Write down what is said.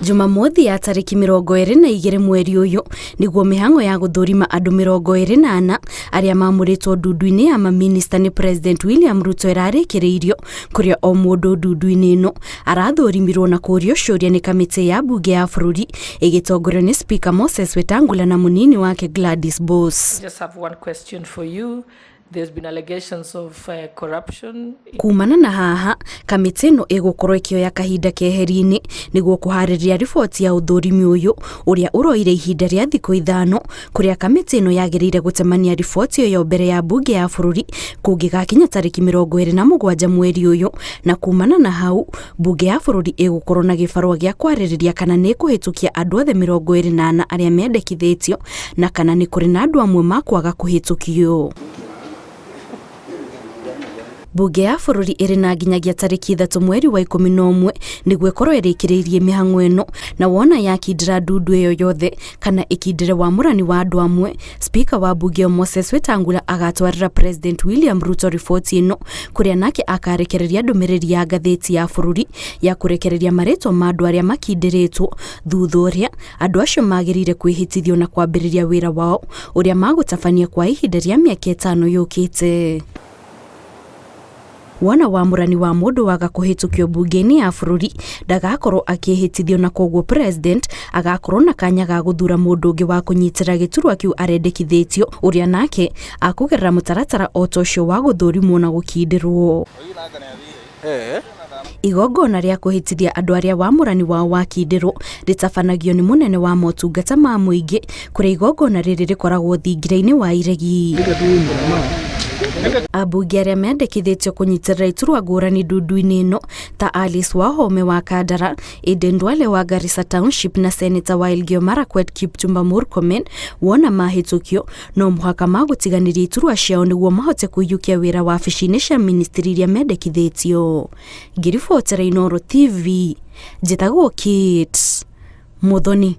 Jumamothi ya tarĩki 22 mweri ũyũ nĩguo mĩhang'o ya gũthũrima andũ 24 arĩa mamũrĩtwo ndundu-inĩ ya maminista nĩ President William Ruto ĩrarĩkĩrĩirio, kũrĩa o mũndũ ndundu-inĩ ĩno arathũrimirwo na kũrio ciũria nĩ kamĩtĩ ya mbunge ya bũrũri ĩgĩtongorio nĩ Speaker Moses Wetangula na mũnini wake Gladys Boss. I just have one question for you. There's been allegations of corruption. Kumana na haha, kamĩtĩ ĩno ĩgũkorwo ĩkĩoya kahinda keheri-inĩ nĩguo kũharĩria riboti ya ũthũrimi ũyũ ũrĩa ũroire ihinda rĩa thikũ 5, kũrĩa kamĩtĩ ĩno yagĩrĩire gũtemania riboti ĩyo mbere ya mbunge ya bũrũri kũngĩgakinya tarĩki 27 mweri ũyũ, na kumana na hau mbunge ya bũrũri ĩgũkorwo na gĩbarũa gĩa kwarĩrĩria kana nĩ ĩkũhĩtũkia andũ othe 24 arĩa mendekithĩtio na kana nĩ kũrĩ na andũ amwe makwaga kũhĩtũkio. Mbunge ya bũrũri ĩrĩ na nginyagia tarĩki 3 mweri wa 11 nĩguo ĩkorwo ĩrĩkĩrĩirie mĩhang'o ĩno, na wona yakindĩra ndundu ĩyo yothe kana ĩkindĩre wamũrani wa andũ amwe, Speaker wa mbunge ĩyo Moses Wetangula agatwarĩra President William Ruto riboti ĩno, kũrĩa nake akarekereria ndũmĩrĩri ya ngathĩti ya bũrũri ya kũrekereria marĩtwa ma andũ arĩa makindĩrĩtwo thutha ũrĩa andũ acio magĩrĩire kwĩhĩtithio na kwambĩrĩria wĩra wao ũrĩa magũtabania kwa ihinda rĩa mĩaka 5 yũkĩte. Wona wamũrani wa mũndũ waga kũhĩtũkio mbunge-inĩ ya bũrũri ndagakorwo akĩhĩtithio, na koguo president agakorwo na kanya ga gũthura mũndũ ũngĩ wa kũnyitĩra gĩturwa kĩu arendekithĩtio, ũrĩa nake akũgerera mũtaratara o ta ũcio wa gũthũrimwo na gũkindĩrwo. Igongona rĩa kũhĩtithia andũ arĩa wamũrani wao wakindĩrwo rĩtabanagio nĩ mũnene wa motungata ma mũingĩ, kũrĩa igongona rĩrĩ rĩkoragwo thingira-inĩ wa iregi. Ambunge arĩa mendekithĩtio kũnyitĩrĩra iturwa ngũrani ndundu-inĩ ĩno ta Alice Wahome wa Kandara, Aden Duale wa Garissa Township na Senator wa Elgeyo Marakwet Kipchumba Murkomen, wona mahĩtũkio no mũhaka magũtiganĩria iturwa ciao nĩguo mahote kũiyũkia wĩra wabici-inĩ cia ministry iria mendekithĩtio. Ngĩribotera Inooro TV, njĩtagwo Kate Muthoni.